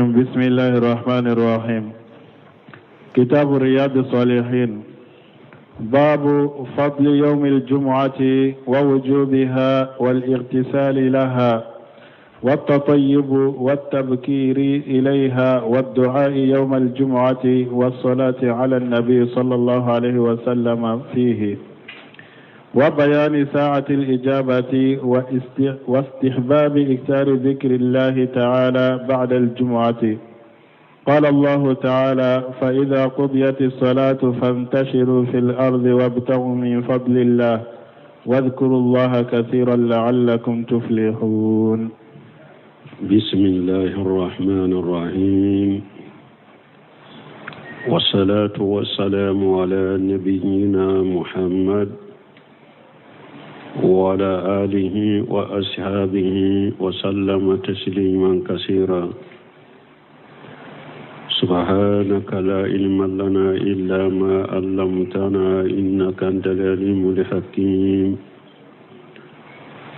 بسم الله الرحمن الرحيم. كتاب رياض الصالحين. باب فضل يوم الجمعة ووجوبها والاغتسال لها والتطيب والتبكير إليها والدعاء يوم الجمعة والصلاة على النبي صلى الله عليه وسلم فيه، وبيان ساعة الإجابة، واستحباب إكثار ذكر الله تعالى بعد الجمعة. قال الله تعالى: فإذا قضيت الصلاة فانتشروا في الأرض وابتغوا من فضل الله واذكروا الله كثيرا لعلكم تفلحون. بسم الله الرحمن الرحيم، والصلاة والسلام على نبينا محمد وعلى آله وأصحابه وسلم تسليما كثيرا. سبحانك لا علم لنا إلا ما علمتنا إنك أنت العليم الحكيم.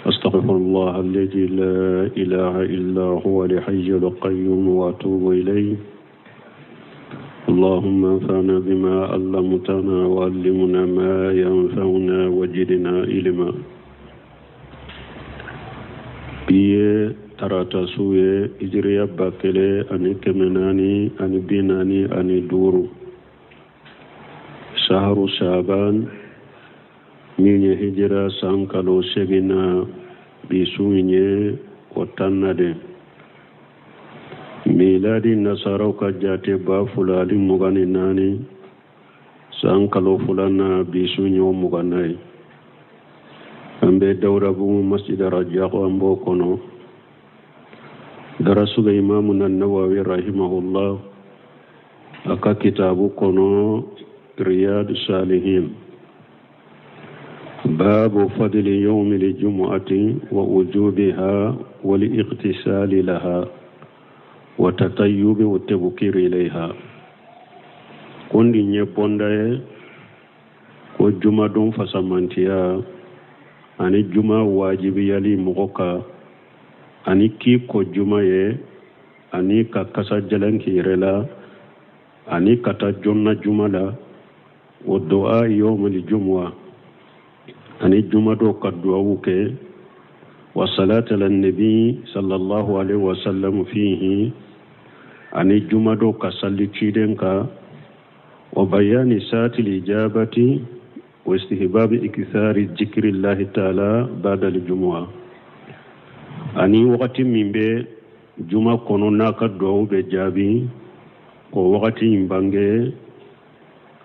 أستغفر الله الذي لا إله إلا هو الحي القيوم وأتوب إليه. اللهم انفعنا بما علمتنا وعلمنا ما ينفعنا وزدنا علما. Bi ye tarata su ye, hijiriya 1445, saharu Shaban, min ye hijira san kalo seginna. Bi su in ye o 10 na de. Miladi nasaraw ka jate 2024, san kalo filanan, bi su in ye o 20 na ye. An bɛ Dawudabugu Masjid Rajako, an b'o kɔnɔ. Darasu bɛ Imamu na Nawawi rahimahullah a ka kitabu kɔnɔ, Riyad Salihin, باب فضل يوم الجمعة ووجوبها والاغتسال لها والتطيب والتبكير إليها. Ko nin ye bonda ye ko jumadon fasamantiya ani juma wajibiyali mɔgɔ ka, ani k'i ko juma ye, ani ka kasa jalan k'i yɛrɛ la, ani ka taa jɔnna juma la, wa du'a yawm al-jumu'a, ani juma dɔ ka duwawu kɛ, wa salatu ala nabi sallallahu alaihi wa sallam fihi, ani juma dɔ ka salli ciden kan, wa bayani saati al-ijabati wa istihbab ikthari dhikri llahi ta'ala ba'da al-jumu'a, ani wagati min bɛ juma kɔnɔ n'a ka duwawu bɛ jaabi, k'o wagati in bange,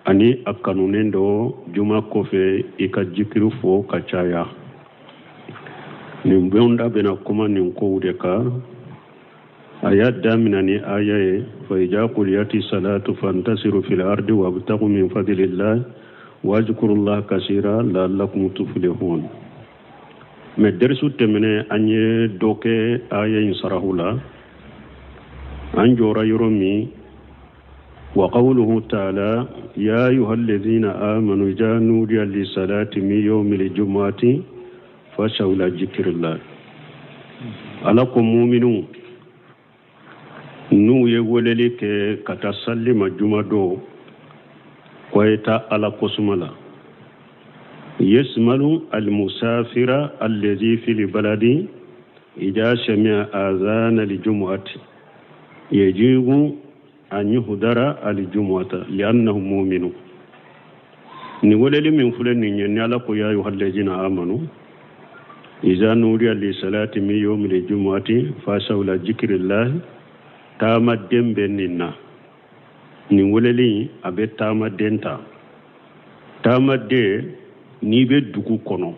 ani a kanunen dɔ juma kɔfɛ i ka jikiri fɔ ka caya. Nin bonda bɛna kuma nin kow de kan. A y'a damina ni aya ye: fa iza qudiyati salatu fantasiru fil ardi wabtagu min fadlillah wazkurullah kasira la'allakum tuflihun. Mais derisu tɛmɛnen, an ye dɔ kɛ aya in sarahu la. An jɔra yɔrɔ min, wa qawluhu ta'ala ya ayuha alladhina amanu idha nudiya lis-salati min yawmil jumu'ati fas'aw ila dhikrillah. Ala ko muminu n'u ye weleli kɛ ka taa sali ma juma dɔ, ko a ye taa Ala kosuma la. Yasmalu almusafira alladhi fil baladi idha sami'a azana lijumu'ati yajibu an yuhdara aljumu'ata li'annahu mu'minu. Ni weleli min filɛ nin ye, ni Ala ko ya ayuha alladhina amanu iza nudiya lisalati min yawmil jumu'ati fas'aw ila dhikrillah, taamaden bɛ nin na. Nin weleli a bɛ taamaden ta. Taamaden, n'i bɛ dugu kɔnɔ,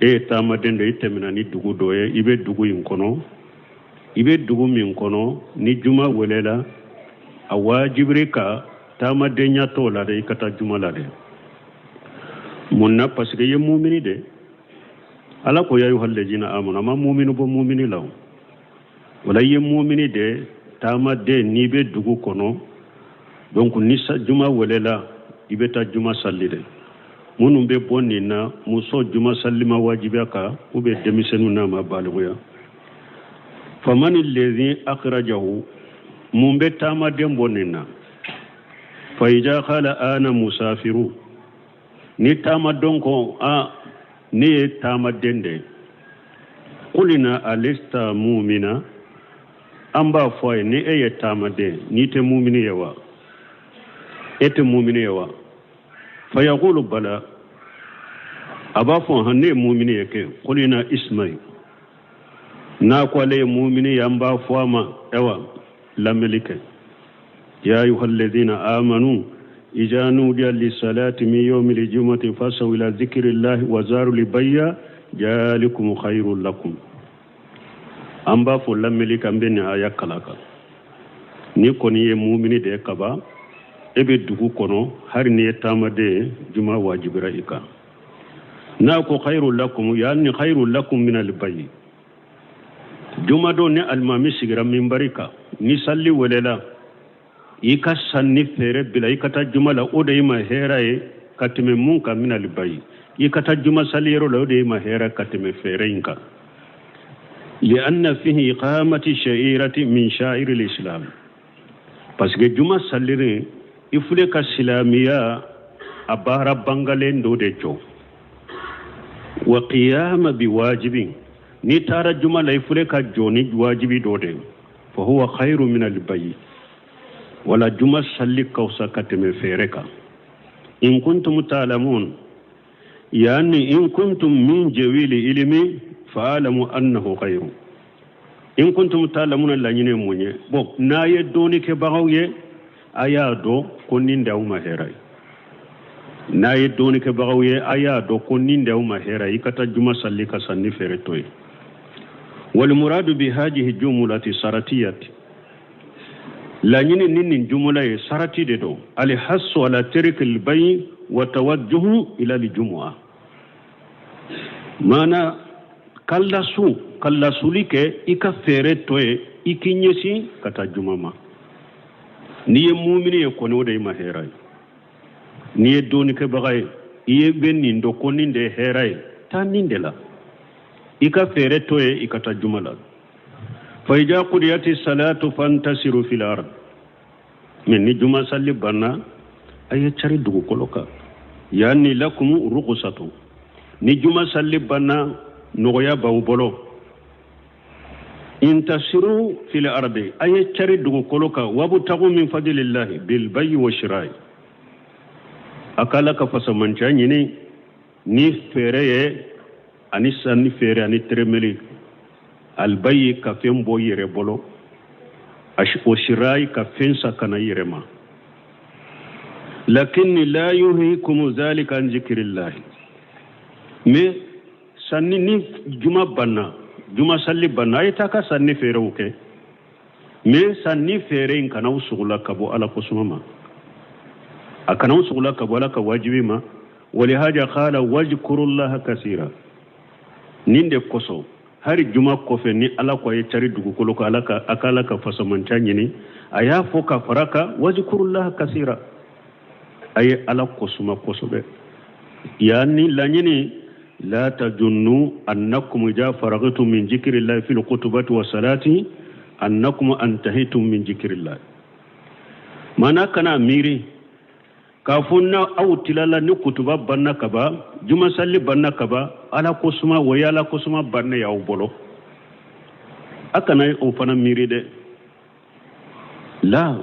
e ye taamaden dɔ, i tɛmɛna ni dugu dɔ ye, i bɛ dugu in kɔnɔ, i bɛ dugu min kɔnɔ, ni juma welela, a wajibiri ka taamadenya t'o la dɛ, i ka taa juma la dɛ. Mun na? Parce que i ye mumini de. Ala ko ya ayuha alladhina amanu, a ma mumini bɔ mumini la. O wala i ye mumini de, taamaden, n'i bɛ dugu kɔnɔ, donc ni juma welela, i bɛ taa juma sali dɛ. Minnu bɛ bɔ nin na, muso juma sali ma wajibiya kan, ou bien denmisɛnninw n'a ma balikuya. Famani lezi akhrajahu. Mun bɛ taamaden bɔ nin na? Fa iza qala ana musafiru, ni taamaden ko a ne ye taamaden de ye, kulina alista mumina, an b'a fɔ a ye ni e ye taamaden, n'i tɛ mumini ye wa? E tɛ mumini ye wa? Fa yaqulu bala, a b'a fɔ han, ne ye mumini ye kɛ. Kulina ismail, n'a ko ale ye mumini ye, an b'a fɔ a ma ayiwa lamɛnli kɛ. Ya ayuha alladhina amanu iza nudiya lisalati min yawmi ljumati fasaw ila zikrillahi wa zaru libayya jalikum khairul lakum. An b'a fɔ lamɛnli kan, bɛ nin aya kalan kan. Ni kɔni ye mumini de ye kaban, e bɛ dugu kɔnɔ, hali n'i ye taamaden ye, juma wajibira i kan. N'a ko khairu lakum, yani khairu lakum min albayi, jumadon ni alimami sigira minbari kan, ni salli welela, i ka sanni feere bila i ka taa juma la, o de y'i ma hɛrɛ ye ka tɛmɛ mun kan? Min albayi, i ka taa juma sali yɔrɔ la, o de y'i ma hɛrɛ ka tɛmɛ feere in kan. Lianna fihi iqamati sha'irati min sha'iri l'islam, parce que juma sallirin i fule ka silamiya a baara bangalen dɔ de jɔ. Wa qiyama bi wajibin, n'i taara juma la, i fule ka jɔ ni wajibi dɔ de. Fa huwa khairu min albayi, wala juma salli ka fisa ka tɛmɛ feere kan. In kuntum ta'lamun, yani in kuntum min jawili ilimi fa'alamu annahu khairu. In kuntum ta'lamuna, laɲini ye mun ye? Bon, n'a ye dɔɔnikɛbagaw ye, a y'a dɔn ko nin de aw ma hɛrɛ ye. N'a ye dɔɔnikɛbagaw ye, a y'a dɔn ko nin de aw ma hɛrɛ ye, i ka taa juma salli ka sanni feere to ye. Walmuradu bi hajihi jumulati saratiyati, laɲini ni nin jumula ye sarati de don. Alhassu ala terikil bayi wa tawajjuhu ila aljumua, maana ka lasu ka lasuli kɛ i ka feere to ye, i k'i ɲɛsin ka taa juma ma. N'i ye mumini ye kɔni, o de y'i ma hɛrɛ ye. N'i ye dɔɔnikɛbaga ye, i ye bɛ nin dɔn ko nin de ye hɛrɛ ye, taa nin de la, i ka feere to ye, i ka taa juma la. Fa iza qudiyati salatu fantasiru fil ard, mais ni juma salli banna, a ye cari dugukolo kan. Yani lakum ruqsatu, ni juma salli banna, nɔgɔya b'aw bolo. Intasiru fil ardi, a ye cari dugukolo kan. Wabtagu min fadlillahi bil bayi wa shirai, a k'ala ka fasamanciya ɲini ni feere ye ani sanni feere ani tɛrɛmɛli. Albayi, ka fɛn bɔ i yɛrɛ bolo, o shirai, ka fɛn san ka na i yɛrɛ ma. Lakin la yuhikum zalika an zikrillahi, mais sanni ni juma banna, juma salli banna, a ye taa ka sanni feerew kɛ, mais sanni feere in kana aw sugula ka bɔ ala kosuma ma, a kana aw sugula ka bɔ ala ka wajibi ma. Walihaja qala wajkurullaha kasira, nin de kosɔn hari juma kɔfɛ ni ala ko a ye cari dugukolo kan, ala ka a ka ala ka fasamanca ɲini, a y'a fɔ ka fara kan wajkurullaha kasira, a ye ala kosuma kosɛbɛ. Yani laɲini la tajunnu annakum ija faragtum min zikrillahi fil khutbati wa salati annakum antahitum min zikrillahi, mana kana miiri k'a fɔ na aw tilala ni kutuba banna kaba, juma salli banna kaba, ala kosuma o ye ala kosuma banna y'aw bolo. A kana o fana miiri dɛ. La,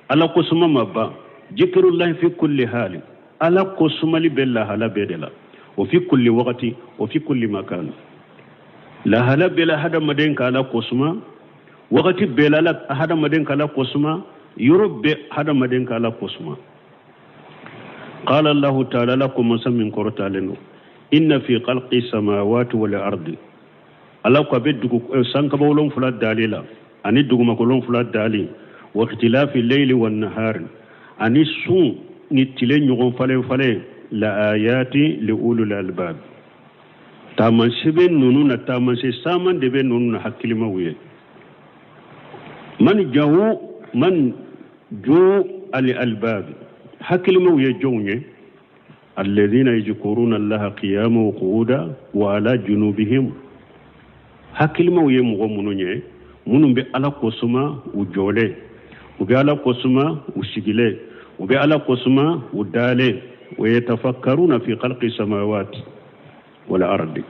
ala kosuma ma ban. Zikrullahi fi kulli hali, ala kosumali bɛ lahala bɛɛ de la, o fi kulli wagati, o fi kulli makan. Lahala bɛɛ la hadamaden ka ala kosuma, wagati bɛɛ la hadamaden ka ala kosuma, yɔrɔ bɛɛ hadamaden ka ala kosuma. Qala allahu ta'ala, la ko masa min kɔrɔtalen don, inna fi khalqi samawati wal ardi, ala ko a bɛ dugu sankaba wolonfila dali la ani dugumakolo wolonfila dali, wa ikhtilafi layli wan nahari, ani sun ni tile ɲɔgɔn falen falen, la ayati li ulul albab, taamasiyɛn bɛ ninnu na, taamasiyɛn saman de bɛ ninnu na hakilimaw ye. Man jahu man ju al albab, hakilimaw ye jɔnw ye? Alladhina yadhkuruna allaha qiyaman wa qu'uda wa ala junubihim, hakilimaw ye mɔgɔ minnu ye, minnu bɛ ala kosuma u jɔlen. U bɛ Ala kosuma u sigilen, u bɛ Ala kosuma u dalen. Wa yatafakkaruna fi khalqi samawati wal ardi,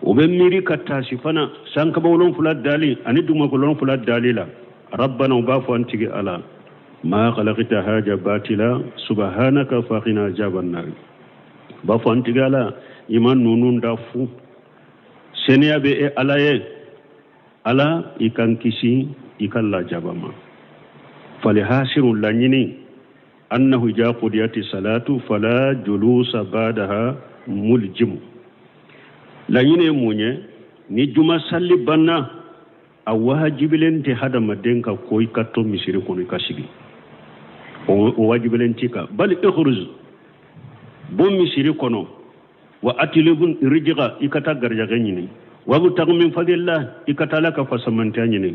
u bɛ miiri ka taasi fana sankaba wolonfila dali ani dugumakolo wolonfila dali la. Rabbana, u b'a fɔ an tigi Ala, ma khalaqta haja batila subhanaka faqina azaban nar. U b'a fɔ an tigi Ala, i ma ninnu da fu, seniya bɛ e Ala ye, Ala i k'an kisi i ka lajaba ma. Falihasiru, laɲini, annahu ija qudiyati salatu fala julusa badaha muljimu. Laɲini ye mun ye? Ni juma salli banna, a wajibilen tɛ hadamaden ka ko i ka to misiri kɔnɔ i ka sigi, o wajibilen t'i kan. Bali ikhruj, bɔ misiri kɔnɔ, wa atilibu rijiga, i ka taa garijɛgɛ ɲini, wabtagi min fadillah, i ka taa Ala ka fasamantiya ɲini.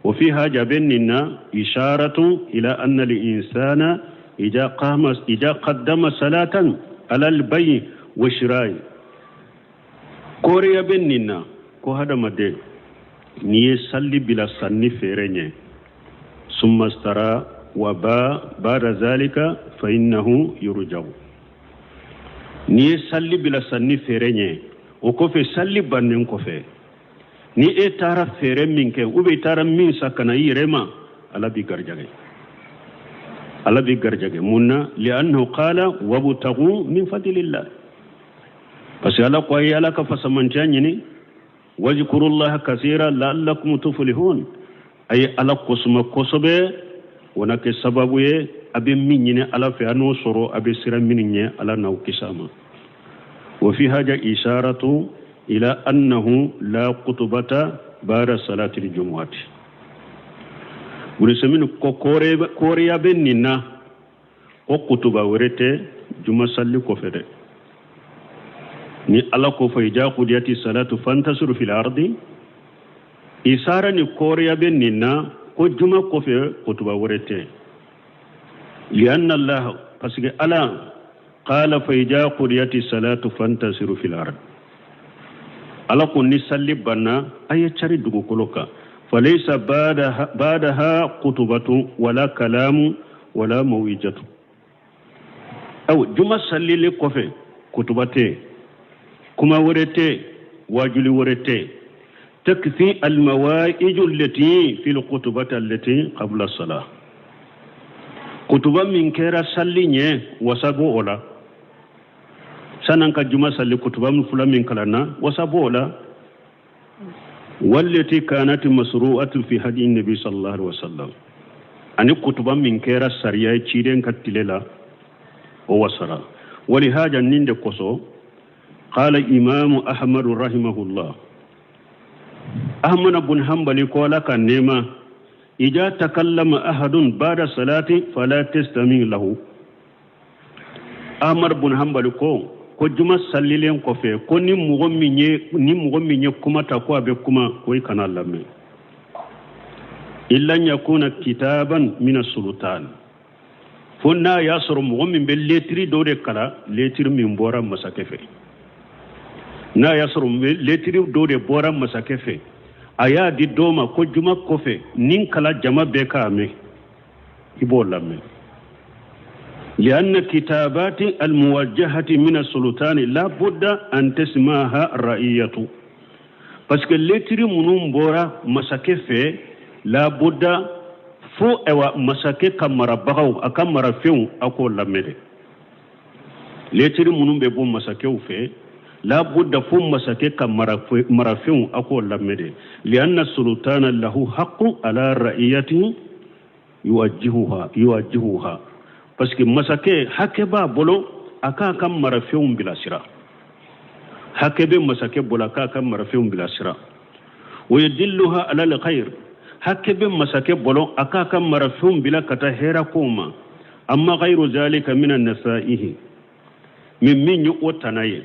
Wa fi haja, bɛ nin na, isharatu ila anna al insana ida qama ida qaddama salatan ala al bay wa shirai. Koriya bɛ nin na ko hadamaden n'i ye salli bila sanni feere ɲɛ, summa stara wa ba bada zalika fa innahu yurjahu. N'i ye salli bila sanni feere ɲɛ, o kɔfɛ, salli bannen kɔfɛ, ni e taara feere min kɛ ou bien i taara min san ka na i yɛrɛ ma, Ala b'i garijɛgɛ, Ala b'i garijɛgɛ. Mun na? Li'annahu qala wabtagu min fadlillah, parce que Ala ko a ye Ala ka fasamantiya ɲini. Wajkurullaha kasira la'allakum tuflihun, a ye Ala kosuma kosɛbɛ, o na kɛ sababu ye a bɛ min ɲini Ala fɛ a n'o sɔrɔ, a bɛ siran minnu ɲɛ, Ala n'aw kisi a ma. Wa fi haja isharatu ila annahu la kutubata ba'da salati jumu'ati. Wulusemini ko koriya bɛ nin na ko kutuba wɛrɛ tɛ juma salli kɔfɛ dɛ. Ni Ala ko fa ija qudiyati salatu fantasiru fil ardi, isara ni koriya bɛ nin na ko juma kɔfɛ kutuba wɛrɛ tɛ. Lianna Allah, parce que Ala qala fa ija qudiyati salatu fantasiru fil ardi, Ala ko ni salli banna, a ye cari dugukolo kan. Falaysa badaha kutubatu wala kalamu wala mawijatu. Aw juma sallili kɔfɛ kutuba tɛ, kuma wɛrɛ tɛ, wajuli wɛrɛ tɛ. Takfi almawaiju allati fi alkutubati allati qabla salah, kutuba min kɛra salli ɲɛ, wasa b'o la. San'an ka juma salli, kutuba min fula min kalanna, wasa b'o la. Wallati kanat masru'atu fi hadi nabi sallallahu alaihi wasallam, ani kutuba min kɛra sariya ye ciden ka tile la, o wasara. Walihaja, nin de kosɔn, qala imamu Ahmadu rahimahullah, Ahmad bun Hanbali ko Ala ka nɛɛma, ija takallama ahadun bada salati fala tastami lahu. Ahmad bun Hanbali ko juma sallilen kɔfɛ, ko ni mɔgɔ min ye kuma ta ko a bɛ kuma, ko i kana lamɛn. Illa yakuna kitaban min sultan, fo n'a y'a sɔrɔ mɔgɔ min bɛ letiri dɔ de kalan, letiri min bɔra masakɛ fɛ. N'a y'a sɔrɔ letiri dɔ de bɔra masakɛ fɛ, a y'a di dɔ ma ko juma kɔfɛ nin kala jama bɛɛ k'a mɛn, i b'o lamɛn. لأن كتابات الموجهة من السلطان لا بد أن تسمعها الرعية, parce que letiri minnu bɔra masakɛ fɛ, la budda fo ayiwa masakɛ ka marabagaw, a ka marafɛnw, a k'o lamɛn dɛ. Letiri minnu bɛ bɔ masakɛw fɛ, la budda fo masakɛ ka marafɛnw, a k'o lamɛn dɛ. لأن السلطان له حق على رعيته yuwajjihuha, parce que masakɛ hakɛ b'a bolo a k'a ka marafɛnw bilasira. Hakɛ bɛ masakɛ bolo a k'a ka marafɛnw bilasira. Wa yadilluha ala alkhair, hakɛ bɛ masakɛ bolo a k'a ka marafɛnw bila ka taa hɛrɛ kow ma. Amma ghayru zalika min an-nasaihi, min ye o tana ye,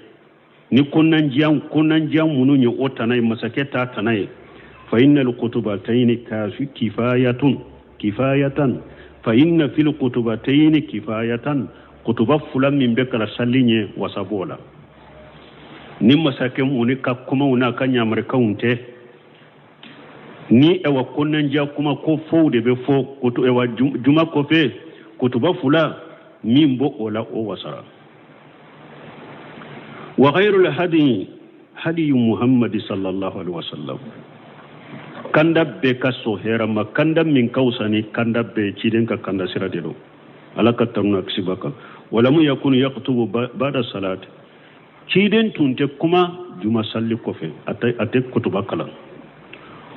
ni konnandiya minnu ye o tana ye, masakɛ t'a tana ye. Fa inna al-kutubataini kafi kifayatun kifayatan, fa inna fil kutubataini kifayatan, kutuba fula min bɛ kala salli ɲɛ, wasa b'o la. Ni masakɛ mun ka kumaw n'a ka ɲamarikanw tɛ. Ni ɛwa kɔnɔnandiya kuma ko fɔw de bɛ fɔ kutu ɛwa juma kɔfɛ kutuba fula min b'o o la o wasara. Wa khayrul hadi hadi Muhammadi sallallahu alaihi wasallam. Kanda bɛɛ ka sɔn hɛrɛ ma, kanda min ka fisa ni kanda bɛɛ ciden ka kanda sira de don. Ala ka tanu n'a kisi b'a kan. Walamu yakunu yaktubu bada salat. Ciden tun tɛ kuma juma salli kɔfɛ, a tɛ kutuba kalan.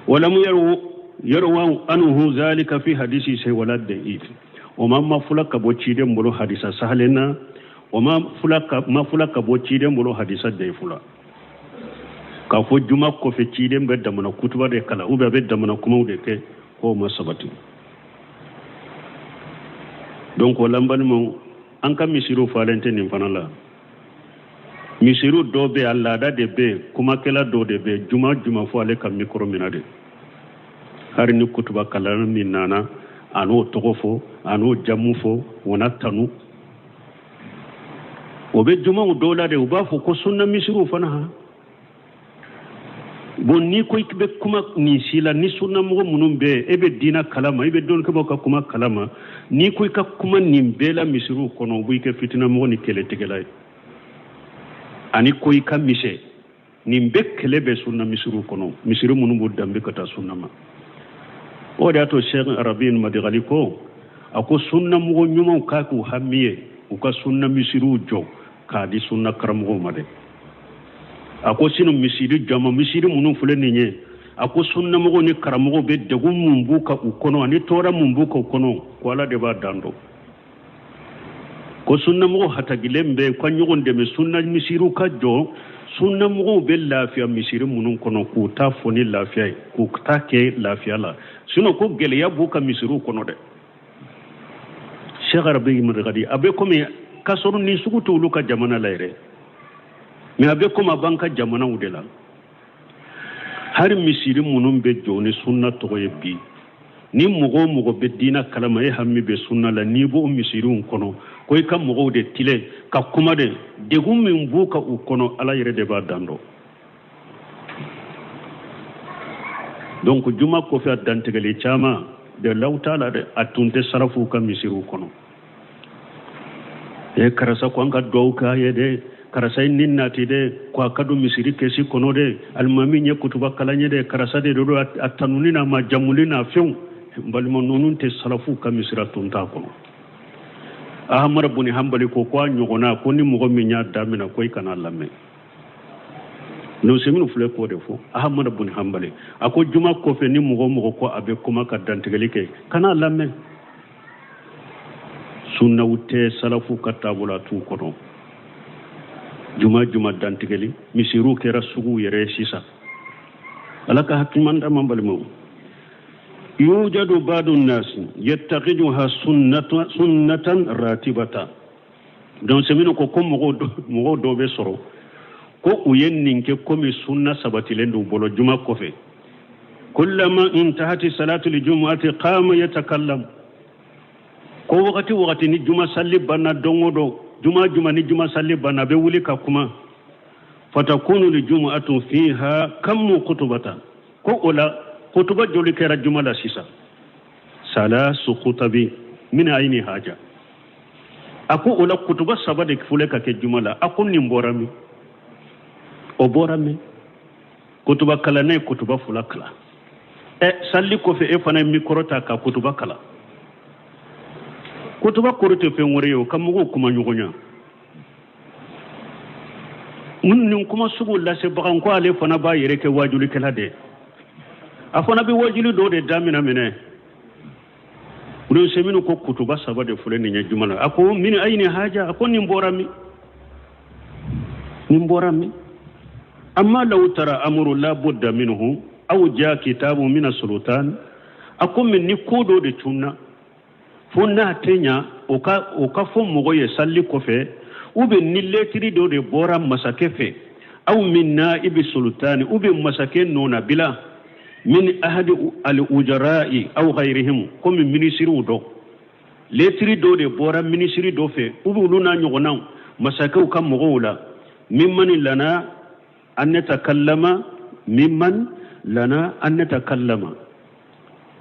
Walamu yarwa anhu zalika fi hadisi sai wala da'if. O ma fula ka bɔ ciden bolo hadisa sahalen na, o ma fula ka bɔ ciden bolo hadisa da'ifu la. K'a fɔ juma kɔfɛ ciden bɛ damana kutuba de kalan ou bien a bɛ damana kumaw de kɛ, k'o ma sabati. Donc o la n balimaw, an ka misiriw falen tɛ nin fana la. Misiriw dɔw bɛ yen, a laada de bɛ yen, kumakɛla dɔw de bɛ yen, juma juma fo ale ka mikoro minɛ de. Hali ni kutuba kalan min nana, a n'o tɔgɔ fɔ, a n'o jamu fɔ, o n'a tanu. O bɛ jumaw dɔw la de, u b'a fɔ ko sunna misiriw fana han. Bon n'i ko i bɛ kuma nin si la, ni sunnamɔgɔ minnu bɛ yen, e bɛ diina kalama, i bɛ dɔnnikɛbaaw ka kuma kalama, n'i ko i ka kuma nin bɛɛ la misiriw kɔnɔ, u b'i kɛ fitinamɔgɔ ni kɛlɛtigɛla ye. Ani ko i ka misɛn, nin bɛɛ kɛlɛ bɛ sunna misiriw kɔnɔ, misiri minnu b'u danbe ka taa sunna ma. O de y'a to Cheikh Arabi Madigali ko, a ko sunnamɔgɔ ɲumanw k'a k'u hami ye u ka sunna misiriw jɔ k'a di sunna karamɔgɔw ma dɛ. A ko sinu misiri jama misiri minnu filɛ nin ye, a ko sunnamɔgɔw ni karamɔgɔw bɛ degun mun b'u kan u kɔnɔ ani tɔɔrɔ mun b'u kan u kɔnɔ, ko Ala de b'a dan dɔn. Ko sunnamɔgɔw hatagilen bɛ ka ɲɔgɔn dɛmɛ sunna misiriw ka jɔ, sunnamɔgɔw bɛ lafiya misiri minnu kɔnɔ k'u ta fɔ ni lafiya ye, k'u ta kɛ lafiya la. Sinon ko gɛlɛya b'u ka misiriw kɔnɔ dɛ. Cheikh Arabi Madigali a bɛ komi k'a sɔrɔ nin sugu t'olu ka jamana la yɛrɛ, mais a bɛ komi a b'an ka jamanaw de la. Hali misiri minnu bɛ jɔ ni sunna tɔgɔ ye bi, ni mɔgɔ o mɔgɔ bɛ diina kalama, e hami bɛ sunna la, n'i b'o misiriw kɔnɔ ko i ka mɔgɔw de tilen ka kuma de, degun min b'u kan u kɔnɔ, Ala yɛrɛ de b'a dan dɔn. Donc juma kɔfɛ a dantigɛli caman de law t'a la dɛ, a tun tɛ sarafuw ka misiriw kɔnɔ. E karisa ko an ka duwawu k'a ye dɛ, karisa ye nin nati dɛ, ko a ka don misiri kɛsi kɔnɔ dɛ, alimami ye kutuba kalan ye dɛ, karisa de don, a tanuni n'a ma jamuli n'a fɛnw. N balima, ninnu tɛ sarafuw ka misira tun t'a kɔnɔ. Ahamadu buni Hanbali ko ko a ɲɔgɔnna ko ni mɔgɔ min y'a daminɛ ko i kana lamɛn. Nusɛminu filɛ k'o de fɔ. Ahamadu buni Hanbali a ko juma kɔfɛ ni mɔgɔ o mɔgɔ ko a bɛ kuma ka dantigɛli kɛ, kana lamɛn. Sunnaw tɛ salafu ka taabolo a t'u kɔnɔ. Juma juma dantigɛli misiriw kɛra suguw yɛrɛ ye sisan. Ala ka hakiliman d'an ma balimaw. Yujadu badu nasi yattakiduha sunnatan ratibata. Donc Seminu ko ko mɔgɔw dɔw bɛ sɔrɔ ko u ye nin kɛ komi sunna sabatilen d'u bolo juma kɔfɛ. Kullama intahati salatu ljumuati qama yatakallam. Ko wagati wagati ni juma salli banna don o don, juma juma ni juma salli banna, a bɛ wuli ka kuma. Fatakunu ljumuatu fiha kammu khutubata. Ko o la kutuba joli kɛra juma la sisan? Salasu khutabi min ayni haja. A ko o la kutuba saba de filɛ ka kɛ juma la. A ko nin bɔra min? O bɔra min? Kutuba kalanna ye kutuba fila kalan. Salli kɔfɛ e fana ye mikɔrɔ ta ka kutuba kalan. Kutuba kɔrɔ tɛ fɛn wɛrɛ ye o, ka mɔgɔw kuma ɲɔgɔn ɲɛ. Nin kuma sugu lasebaga ko ale fana b'a yɛrɛ kɛ wajulikɛla de ye. A fana bɛ wajuli dɔw de daminɛ minɛ. Nusɛminu ko kutuba saba de filɛ nin ye juma la. A ko min ayini haja, a ko nin bɔra min? Nin bɔra min? Amma law tara amru la budda minhu aw jaa kitabu min as-sultan. A ko min ni ko dɔ de cunna fo n'a tɛ ɲa o ka fɔ mɔgɔ ye salli kɔfɛ, ou bien ni lɛtiri dɔ de bɔra masakɛ fɛ, aw min naibi sultani, ou bien masakɛ nɔnabila min ahadi al-ujara'i aw ghayrihim, komi minisiriw dɔ lɛtiri dɔ de bɔra minisiri dɔ fɛ, ou bien olu n'a ɲɔgɔnnaw masakɛw ka mɔgɔw la, mimman lana an natakallama, mimman Lana an natakallama,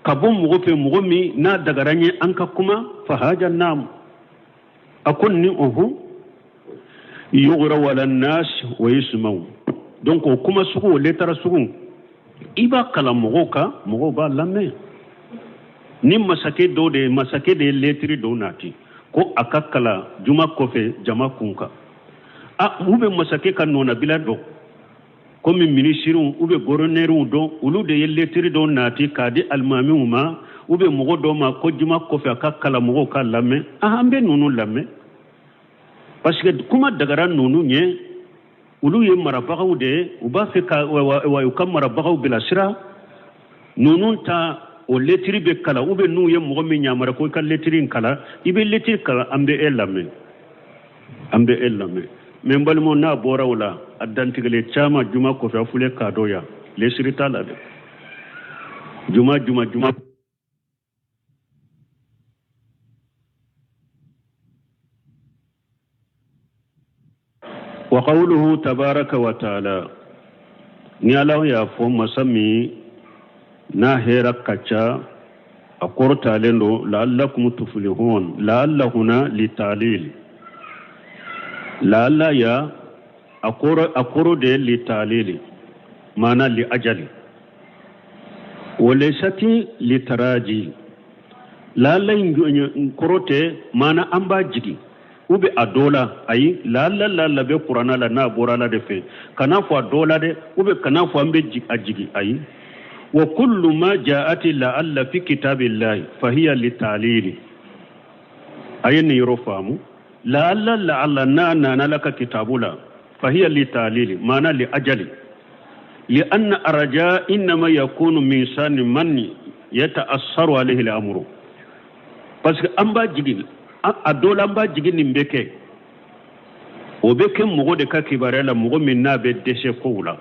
ka bɔ mɔgɔ fɛ, mɔgɔ min n'a dagara an ye an ka kuma. Fahaja naam, a ko ni ɔhɔn, yuqra'u ala nas wa yusma'u. Donc o kuma sugu, o letara sugu, i b'a kalan mɔgɔw kan, mɔgɔw b'a lamɛn. Ni masakɛ dɔw de ye, masakɛ de ye letiri dɔw nati ko a ka kalan juma kɔfɛ jama kun kan, a u bɛ masakɛ ka nɔnabila dɔn komi minisiriw u bɛ gɔrɔnɛriw dɔn, olu de ye letiri dɔw nati k'a di alimamiw ma, u bɛ mɔgɔ dɔw ma ko juma kɔfɛ a ka kalan mɔgɔw ka lamɛn. An bɛ ninnu lamɛn parce que kuma dagara ninnu ye, olu ye marabagaw de ye, u b'a fɛ ka u ka marabagaw bilasira. Ninnu ta o letiri bɛ kalan, u bɛ n'u ye mɔgɔ min yamaruya ko i ka letiri in kalan, i bɛ letiri kalan, an bɛ e lamɛn, an bɛ e lamɛn. Mais n balimaw, n'a bɔra o la, a dantigɛlen caman juma kɔfɛ, a filɛ k'a dɔn yan, lesiri t'a la dɛ. Juma juma juma. Wa qawluhu tabaraka wa taala, ni Ala y'a fɔ, masa min n'a hɛrɛ ka ca, a kɔrɔtalen don, la'allakum tuflihun. La'alla huna litalil, la'alla ya a kɔrɔ de litalili, maana li ajali wa laysati litaraji. La'alla in kɔrɔ tɛ maana an b'a jigi u bɛ a dɔ la, ayi. La'alla, la'alla bɛ kuranna la, n'a bɔra ala de fɛ, kana fɔ a dɔ la dɛ, u bɛ kana fɔ an bɛ a jigi, ayi. Wa kullu ma ja'ati la'alla fi kitabillahi fahiya litalili. A ye nin yɔrɔ faamu. La'alla, la'alla n'a nana ala ka kitabu la, fahiya litalili, maana li ajali, lianna araja innama yakunu min sani man yata'assaru alayhi al-amru. Parce que an b'a jigin a dɔ la, an b'a jigin nin bɛ kɛ, o bɛ kɛ mɔgɔ de ka kibaruya la, mɔgɔ min n'a bɛ dɛsɛ kow la.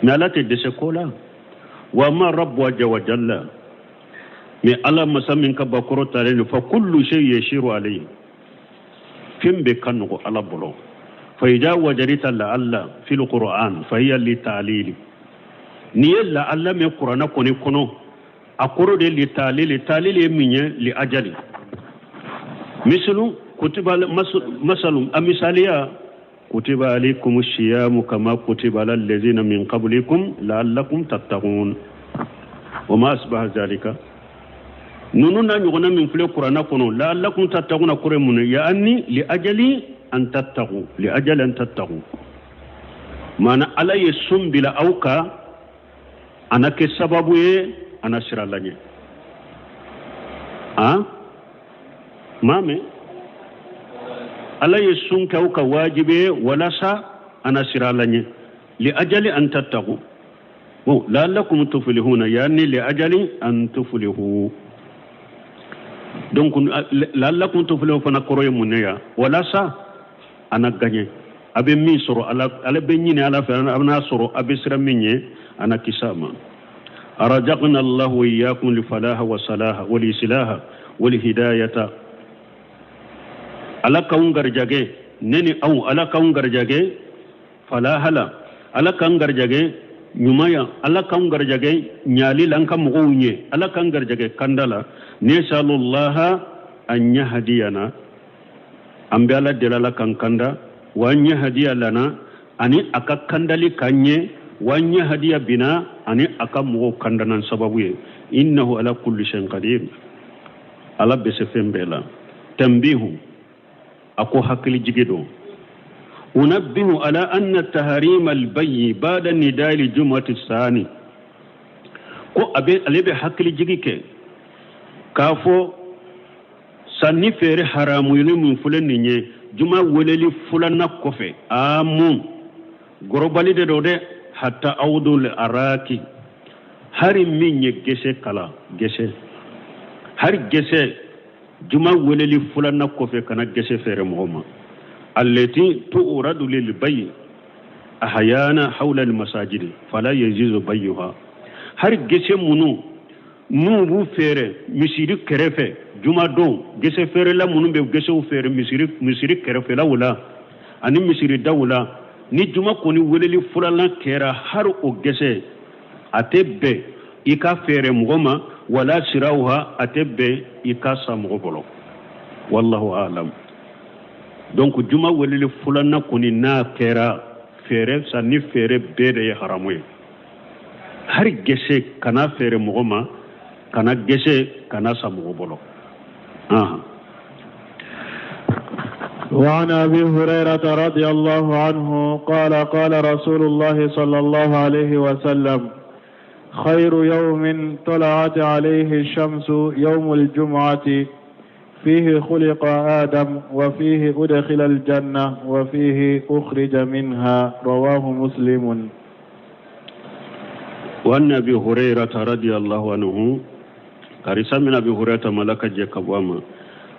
Mais ala tɛ dɛsɛ ko la. Wa ma rabbu aja wa jalla, mais ala masa min ka bakɔrɔ talen don, fa kullu shay yashiru alayhi, fɛn bɛɛ ka nɔgɔ ala bolo. Fa ida wajarita la'alla fil qur'an fa hiya li ta'lili. N'i ye la'alla mɛn kuranna kɔni kɔnɔ, a kɔrɔ de li ta'lili. Ta'lili ye min ye, li ajali. Misulu kutiba masalu, a misaliya, kutiba alaykum siyamu kama kutiba ala allazina min qablikum la'allakum tattaqun wa ma asbaha zalika. Ninnu n'a ɲɔgɔnna min filɛ kuranna kɔnɔ, la'allakum tattaquna kɔrɔ ye mun ye? Yaani li ajali an tattaqu, li ajali an tattaqu, maana ala ye sun bila aw kan, a na kɛ sababu ye a na sira laɲɛ. Han maa mɛn, ala ye sun kɛ aw ka wajibi ye walasa a na sira laɲɛ, li ajali an tattaqu. Bon, la'allakum tuflihuna, yaani li ajali an tuflihu. Donc la'allakum tuflihun fana kɔrɔ ye mun ye yan? Walasa a na gaɲɛ, a bɛ min sɔrɔ, ala ala bɛ ɲini ala fɛ, a bɛna sɔrɔ, a bɛ sira min ɲɛ, a na kisi a ma. Arajaqna allahu wa iyyakum li falaha wa salaha wal islaha wal hidayata. Ala k'anw garijɛgɛ, ne ni aw, ala k'anw garijɛgɛ falaha la, ala k'an garijɛgɛ ɲumanya, ala k'an garijɛgɛ ɲali la, an ka mɔgɔw ɲɛ, ala k'an garijɛgɛ kanda la. Nesalullaha an yahdiyana, an bɛ ala deli ala k'an kanda, wa an yahdiya lana, ani a ka kandali k'an ɲɛ, wa an yahdiya bina, ani a ka mɔgɔw kanda n'an sababu ye. Innahu ala kulli shay'in qadir, ala bɛ se fɛn bɛɛ la. Tanbihu, a ko hakili jigi don. Unabbihu ala anna taharima albayyi ba'da nidai ljumati sani, ko a bɛ ale bɛ hakili jigi kɛ k'a fɔ sanni feere haramuyali min filɛ nin ye juma weleli filanan kɔfɛ, amun gɔrɔbali de don dɛ. Hatta awdul araki, hari min ye gese kala, gese, hari gese, juma weleli filanan kɔfɛ kana gese feere mɔgɔ ma. Allati tu'radu lil bay ahyana hawla al masajid fala yajuzu bayyuha. Hari gese minnu n'u b'u feere misiri kɛrɛfɛ juma don, gese feerela minnu bɛ gesew feere misiri kɛrɛfɛlaw la ani misiri daw la, ni juma kɔni weleli filanan kɛra, hari o gese A tɛ bɛn i k'a feere mɔgɔ ma, wala sirawuha, a tɛ bɛn i k'a san mɔgɔ bolo. Wallahu alam. Donc juma weleli filanan kɔni, n'a kɛra feere, sanni feere bɛɛ de ye haramu ye. Hari gese kana feere mɔgɔ ma, kana gese kana san mɔgɔ bolo. وعن أبي هريرة رضي الله عنه قال قال رسول الله صلى الله عليه وسلم: خير يوم طلعت عليه الشمس يوم الجمعة، فيه خلق آدم، وفيه أدخل الجنة، وفيه أخرج منها. رواه مسلم. وعن أبي هريرة رضي الله عنه، كاريسا من أبي هريرة ملك جكبواما،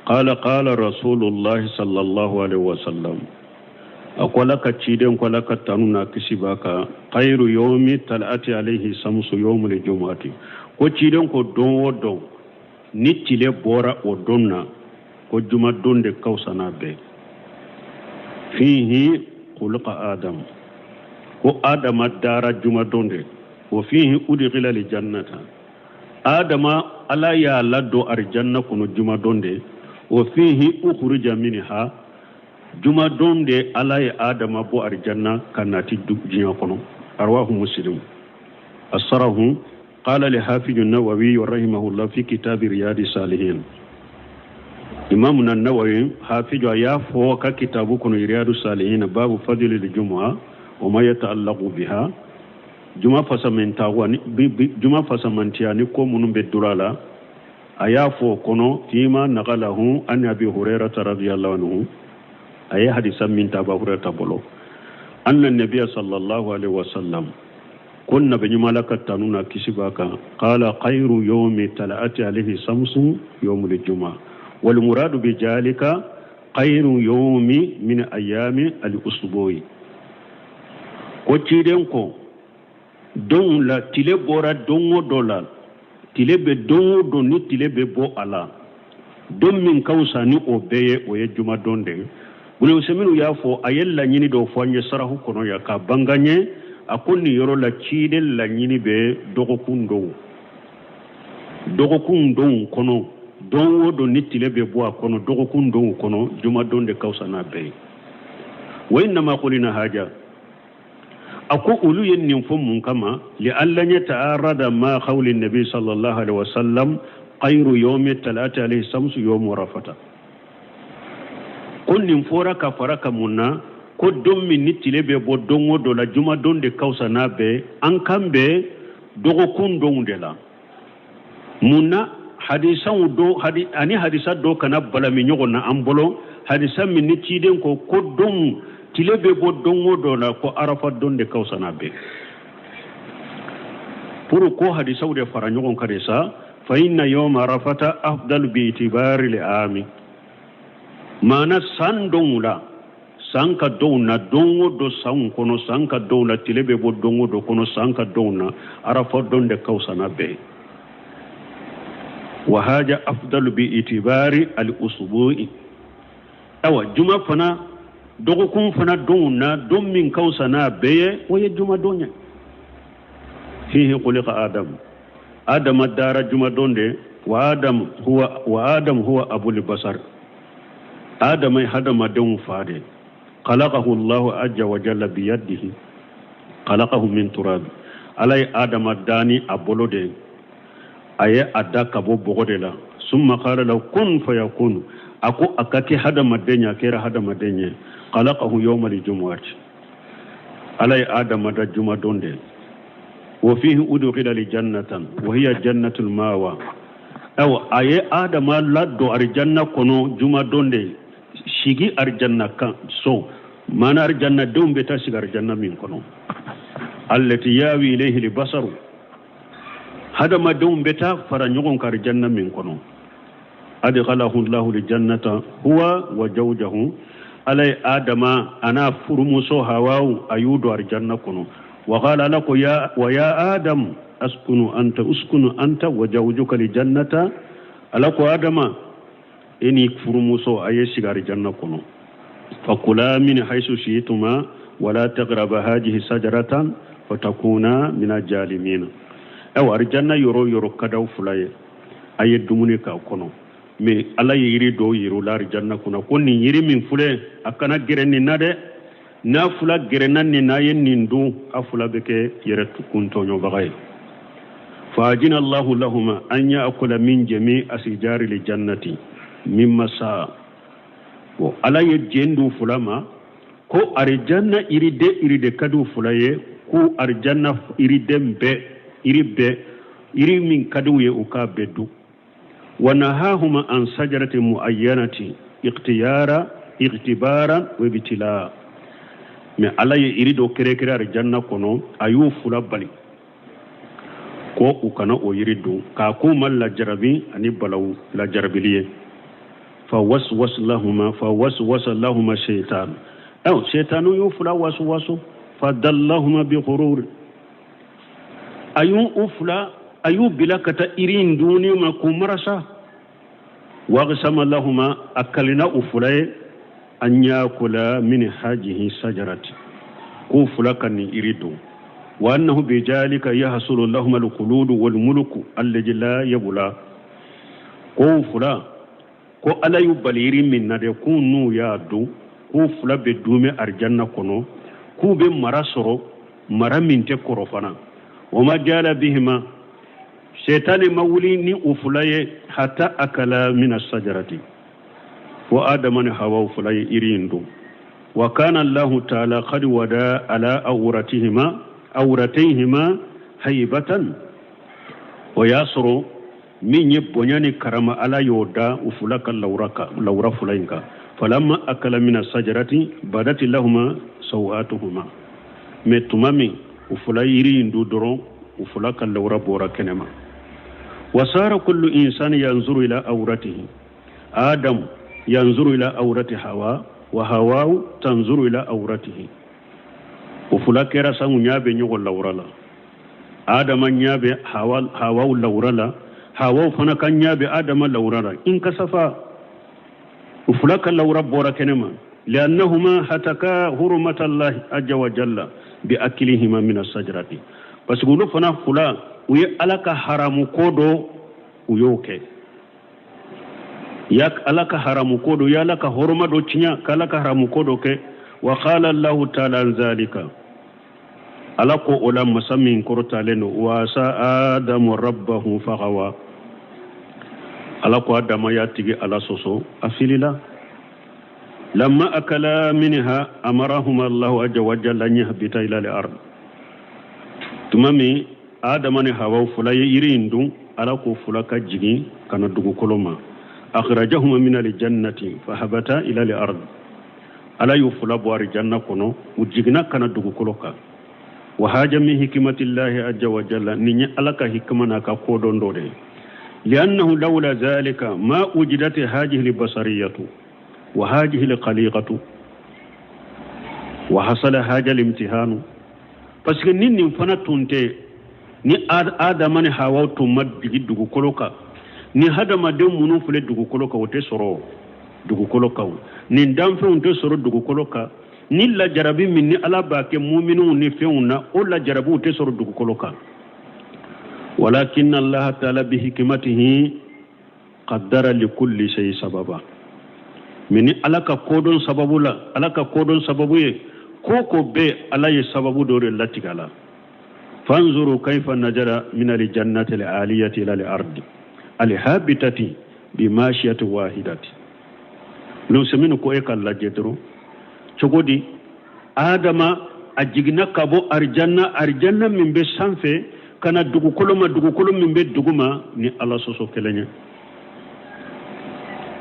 قال قال رسول الله صلى الله عليه وسلم، أقول لك تشيدن قال لك تنونا كسباك، خير يوم طلعت عليه الشمس يوم الجمعة. Ko ciden ko don o don ni tile bɔra o don na, ko juma don de ka fisa n'a bɛɛ. Fihi khuluqa Adam, ko Adama dara juma don de. Wa fihi udkhila li jannata, Adama Ala y'a ladon arijanna kɔnɔ juma don de. Wa fihi ukhrija minha, juma don de Ala ye Adama bɔ arijanna ka nati diɲɛ kɔnɔ. Arwahu Muslim. Asarahu قال الحافظ النووي رحمه الله في كتاب رياض الصالحين، إمامنا النووي حافظ يا فوق كتاب كن رياض الصالحين، باب فضل الجمعة وما يتعلق بها، juma fasamentawa juma fasamantiya ni ko minnu bɛ dura la. A y'a fɔ o kɔnɔ fima nagalahu an Abi Hurairata radiyallahu anhu, a ye hadisa min ta Abu Hurairata bolo, anna nabiya sallallahu alaihi wasallam, ko nabi ɲuman la ka tanu na kisi b'a kan, qala khayru yawmi tala'ati alayhi samsu yawmul juma, wal muradu bi jalika khayru yawmi min ayami al usbu'i. Ko ciden ko don la tile bɔra don o dɔ la, tile bɛ don o don ni tile bɛ bɔ a la, don min ka fisa ni o bɛɛ ye, o ye juma don de ye. Bulu y'a fɔ, a ye laɲini dɔw fɔ an ye sarahu kɔnɔ yan ka bangan ye. A ko nin yɔrɔ la ciden laɲini bɛ dɔgɔkun dɔw, dɔgɔkun dɔw kɔnɔ, don o don ni tile bɛ bɔ a kɔnɔ, dɔgɔkun dɔw kɔnɔ, juma don de ka fisa n'a bɛɛ ye. Wa innama qulina haja, a ko olu ye nin fɔ mun kama? Li alla yata'arada ma qawli nabi sallallahu alaihi wasallam khayru yawmi talati alayhi samsu yawmu rafata. Ko nin fɔra ka fara ka mun na? Ko don min ni tile bɛ bɔ don o dɔ la, juma don de ka fisa n'a bɛɛ, an kan bɛ dɔgɔkun donw de la. Mun na hadisaw dɔ hadi ani hadisa dɔ kana balami ɲɔgɔn na an bolo, hadisa min ni ciden ko ko don tile bɛ bɔ don o dɔ la, ko Arafa don de ka fisa n'a bɛɛ? Pour ko hadisaw de fara ɲɔgɔn kan de sa. Fa inna yawma arafata afdalu bi itibari li ami, maana san donw la, san ka donw na, don o don sanw kɔnɔ, san ka donw la, tile bɛ bɔ don o don kɔnɔ, san ka donw na, Arafa don de ka fisa n'a bɛɛ. Wa haja afdalu bi itibari al usbu'i. Awa juma fana, dɔgɔkun fana donw na, don min ka fisa n'a bɛɛ ye, o ye juma don ye. Fihi khuliqa Adam, Adama dara juma don de. Wa Adam huwa abul basar, Adama ye hadamadenw fa de. Khalaqahu Allahu azza wa jalla biyadihi, khalaqahu min turab, Ala ye Adama dani a bolo de, a ye a da ka bɔ bɔgɔ de la. Summa qala lahu kun fayakun, a ko a ka kɛ hadamaden ye, a kɛra hadamaden ye. Khalaqahu yawma al-jumu'ati, Ala ye Adama da juma don de. Wa fihi udkhila li jannatan wa hiya jannatul mawa, awa a ye Adama ladon arijanna kɔnɔ juma don de, sigi arijanna kan so, maana arijanna denw bɛ taa sigi arijanna min kɔnɔ, allati yawi ilayhi libasaru, hadamadenw bɛ taa fara ɲɔgɔn kan arijanna min kɔnɔ. Adkhalahu llahu lijannata huwa wa zawjahu, Ala ye Adama a n'a furumuso Hawawu, a y'u don arijanna kɔnɔ. Wa qala, Ala ko ya wa ya Adam askunu anta, uskunu anta wa zawjuka lijannata, Ala ko Adama, e ni furumuso, a ye sigi arijanna kɔnɔ. Fakula min haythu shi'tuma wala taqraba hadhihi shajaratan. Fatakuna mina jalimina. Ayiwa, arijanna yɔrɔ yɔrɔ ka d'aw fila ye, a ye dumuni k'a kɔnɔ. Mais Ala ye yiri dɔw yir'u la arijanna kunna ko nin yiri min filɛ, a kana gɛrɛ nin na dɛ. N'a fila gɛrɛna nin na, ye nin dun, a fila bɛ kɛ yɛrɛ kuntɔɲɔbaga ye. Fajina Allahu lahuma an ya'kula min jami asijari li jannati mimma saa. Bon, Ala ye jɛn d'u fila ma ko arijanna yiriden yiriden ka d'u fila ye, ko arijanna yiriden bɛɛ, yiri bɛɛ, yiri min ka d'u ye, u k'a bɛɛ dun. Wa nahahuma an sajarati muayyanati ikhtiyara ikhtibaran wa ibtila. Mais Ala ye yiri dɔ kɛrɛkɛrɛ arijanna kɔnɔ, a y'u fila bali ko u kana o yiri dun, k'a k'u ma lajarabi ani balawu lajarabili ye. Fa waswas lahuma, fa waswasa lahuma shaitan. Aw shaitanu y'u fila wasu wasu. Fa dallahuma bi ghurur. A y'u u fila, a y'u bila ka taa yiri in dunni ma k'u marasa. Wagsama lahuma, a kalina u fila ye, an yakula min hajihi sajarati, k'u fila ka nin yiri dun. Wa annahu bijalika yahsulu lahuma alkhuludu walmuluku allazi la yabula. K'u fila ko Ala y'u bali yiri min na dɛ, k'u n'u y'a dun, k'u fila bɛ duumɛ arijanna kɔnɔ, k'u bɛ mara sɔrɔ, mara min tɛ kɔrɔ fana. Wa ma jala bihima, shetani ma wuli ni u fila ye, hata akala mina sajarati, fo Adama ni Hawa fila ye yiri in dun. Wa kana Allahu taala qad wada ala awratihima awratayhima haibatan. O y'a sɔrɔ min ye bonya ni karama, Ala y'o da u fila ka lawura kan, lawura fila in kan. Falamma akala mina sajarati badati lahuma sawatuhuma. Mais tuma min u fila yiri in dun dɔrɔn, u fila ka lawura bɔra kɛnɛma. Wasara kullu insani yanzuru ila awratihi. Adam yanzuru ila awrati Hawa wa Hawa tanzuru ila awratihi. O fila kɛra sangu ɲa bɛ ɲɔgɔn lawura la. Adama ɲa bɛ Hawa, Hawa lawura la, Hawa fana ka ɲa bɛ Adama lawura la. In kasafa, u fila ka lawura bɔra kɛnɛma. Liannahuma hataka hurumatallahi aja wa jalla bi akilihima min asajarati. Parce que olu fana fila, u ye Ala ka haramu ko dɔ, u y'o kɛ. Ya Ala ka haramu ko dɔ, ya Ala ka hɔrɔma dɔ tiɲɛ, k'Ala ka haramu ko dɔ kɛ. Wa qala Allahu taala an zalika, Ala ko o la, masa min kɔrɔtalen don: wa asa Adamu rabbahu fagawa. Ala ko Adama y'a tigi Ala sɔsɔ, a filila. Lamma akala minha amarahuma Allahu aja wa jalla an yahbita ila al-ard. Tuma min Adama ni Hawa fila ye yiri in dun, Ala ko fila ka jigin ka na dugukolo ma. Akhrajahuma min al-jannati fahabata ila al-ard. Ala y'u fila bɔ arijanna kɔnɔ, u jiginna ka na dugukolo kan. Wa haja min hikmatillahi aja wa jalla, nin ye Ala ka hikima n'a ka kodɔn dɔ de ye. Liannahu lawla zalika ma wujidat hajihi albasariyatu wa hajihi alkhaliqatu wa hasala haja limtihanu. Parce que ni nin fana tun tɛ, ni Adama ni Hawa tun ma digi dugukolo kan, ni hadamaden minnu filɛ dugukolo kan, o tɛ sɔrɔ dugukolo kan, nin danfɛnw tɛ sɔrɔ dugukolo kan, ni lajarabi min ni Ala b'a kɛ muminw ni fɛnw na, o lajarabiw tɛ sɔrɔ dugukolo kan. Walakin Allah taala bihikmatihi qaddara likulli shay sababa. Mais ni Ala ka kodɔn sababu la, Ala ka kodɔn sababu ye ko ko bɛɛ, Ala ye sababu dɔ de latigɛ a la. Fanzuru kaifa najara min aljannati aliyati ila al-ardi alhabitati bimashiyati wahidati. Lusɛmini ko e ka lajɛ dɔrɔn cogo di Adama a jiginna ka bɔ arijanna, arijanna min bɛ sanfɛ, ka na dugukolo ma, dugukolo min bɛ dugu ma, ni Ala sɔsɔ kelen ye.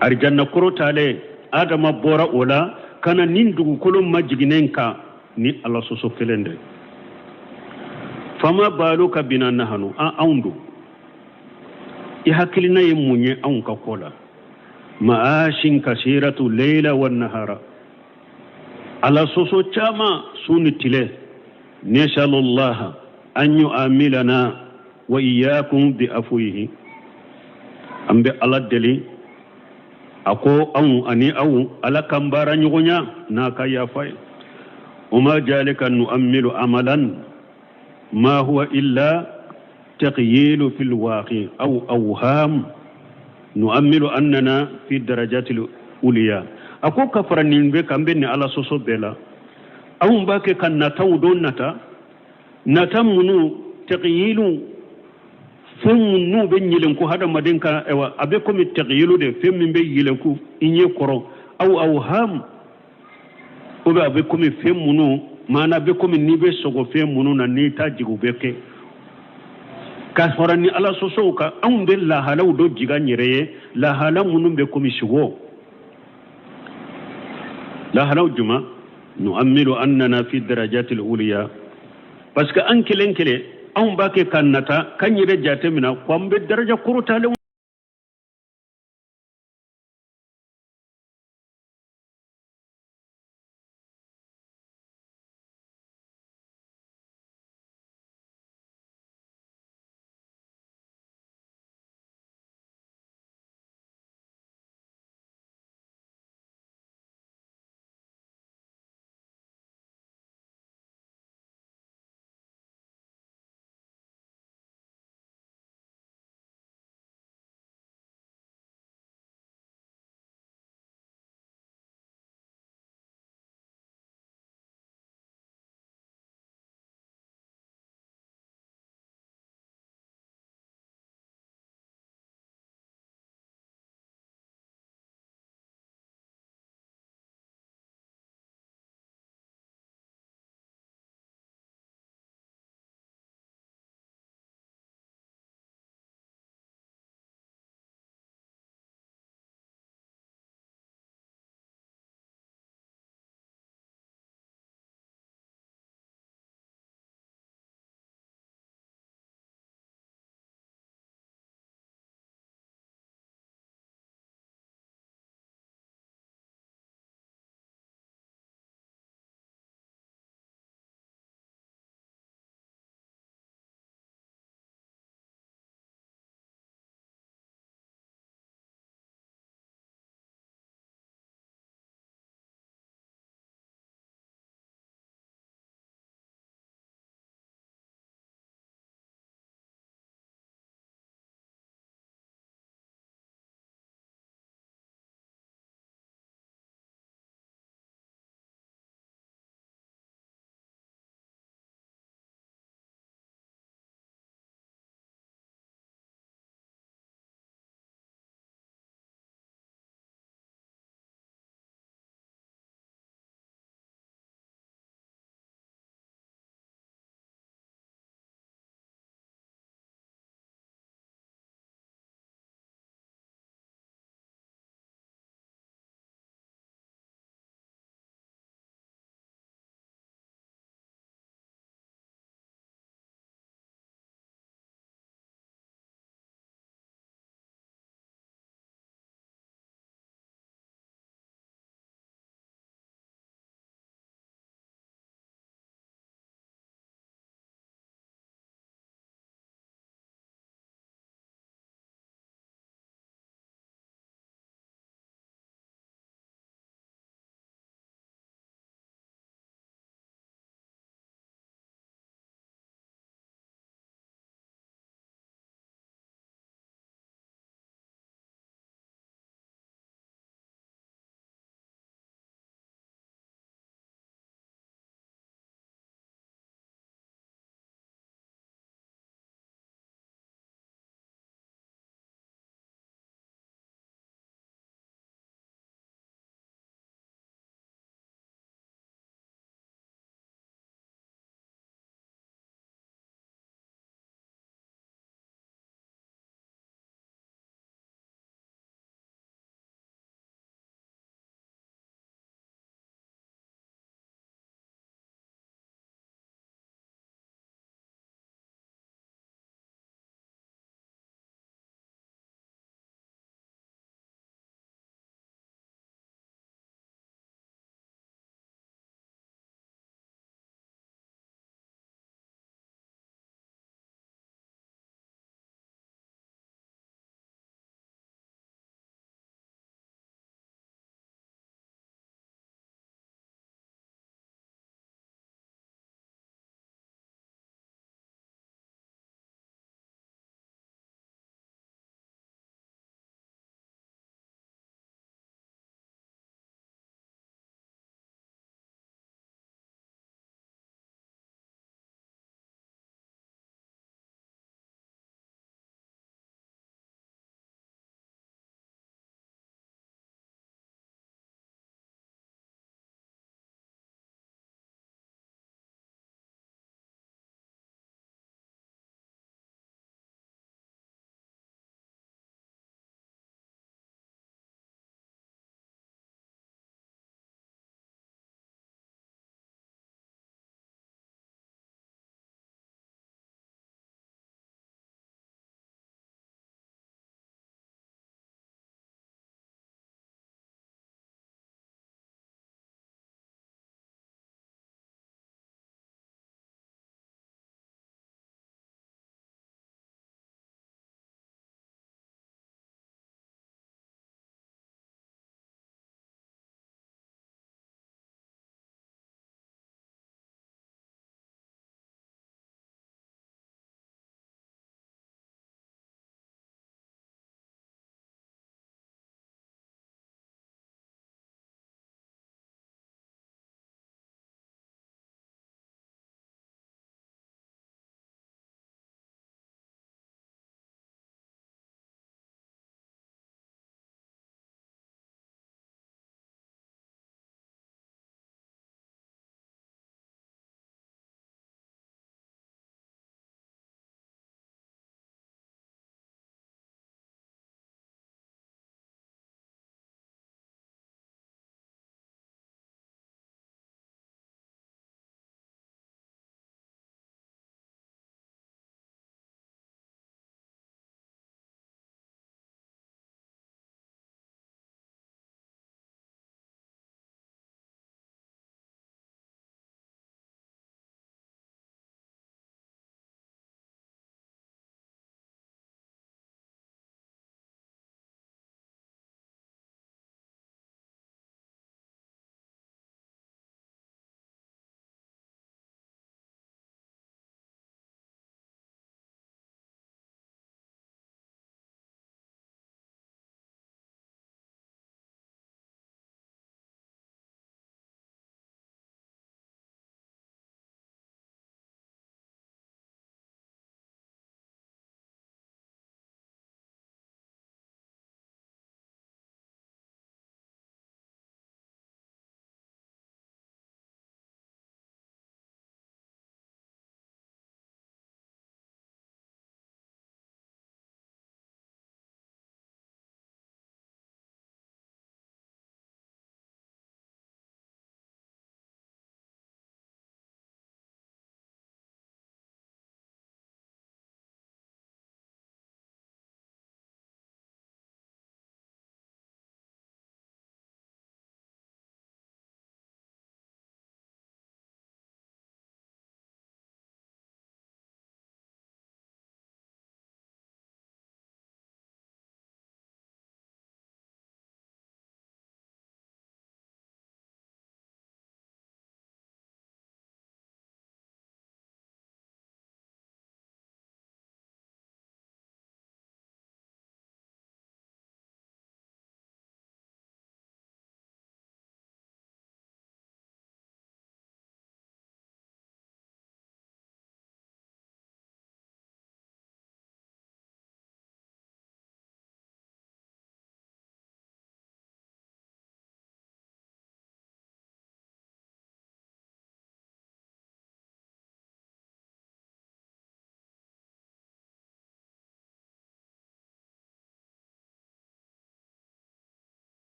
Arijanna kɔrɔ talen, Adama bɔra o la ka na nin dugukolo ma jiginnen kan ni Ala sɔsɔ kelen de. Fama baluka bina nahanu, an anw don, i hakilina ye mun ye anw ka ko la? Ma'ashin kasiratu leila wa nahara, Ala sɔsɔ caman su ni tile. Nasalullaha an yu'amilana wa iyyakum bi afuyihi. An bɛ Ala deli a ko anw ani aw, Ala k'an baara ɲɔgɔnya n'a ka yafa ye. Wa ma jalika nu'ammilu amalan. Ma huwa illa takhyilu fil waqi aw awham nu'ammilu annana fi darajatil uliya. A ko ka fara nin bɛɛ kan, bɛ nin Ala sɔsɔ bɛɛ la, anw b'a kɛ ka nataw dɔ nata, nata minnu takhyilu, fɛn minnu bɛ yɛlɛnku hadamaden kan. Ayiwa, a bɛ komi takhyilu de, fɛn min bɛ yɛlɛnku i ɲɛ kɔrɔ, aw awham, o bɛ a bɛ komi fɛn minnu maana bɛ komi n'i bɛ sɔgɔ fɛn minnu na, n'i t'a jigin, u bɛ kɛ. Ka fara ni Ala sɔsɔw kan, anw bɛ lahalaw dɔ jigin an yɛrɛ ye, lahala minnu bɛ komi sugo. Lahalaw juma nu'ammilu annana fi darajatil uliya, parce que an kelen kelen anw b'a kɛ ka nata k'an yɛrɛ jate minɛ ko an bɛ daraja kɔrɔtalenw.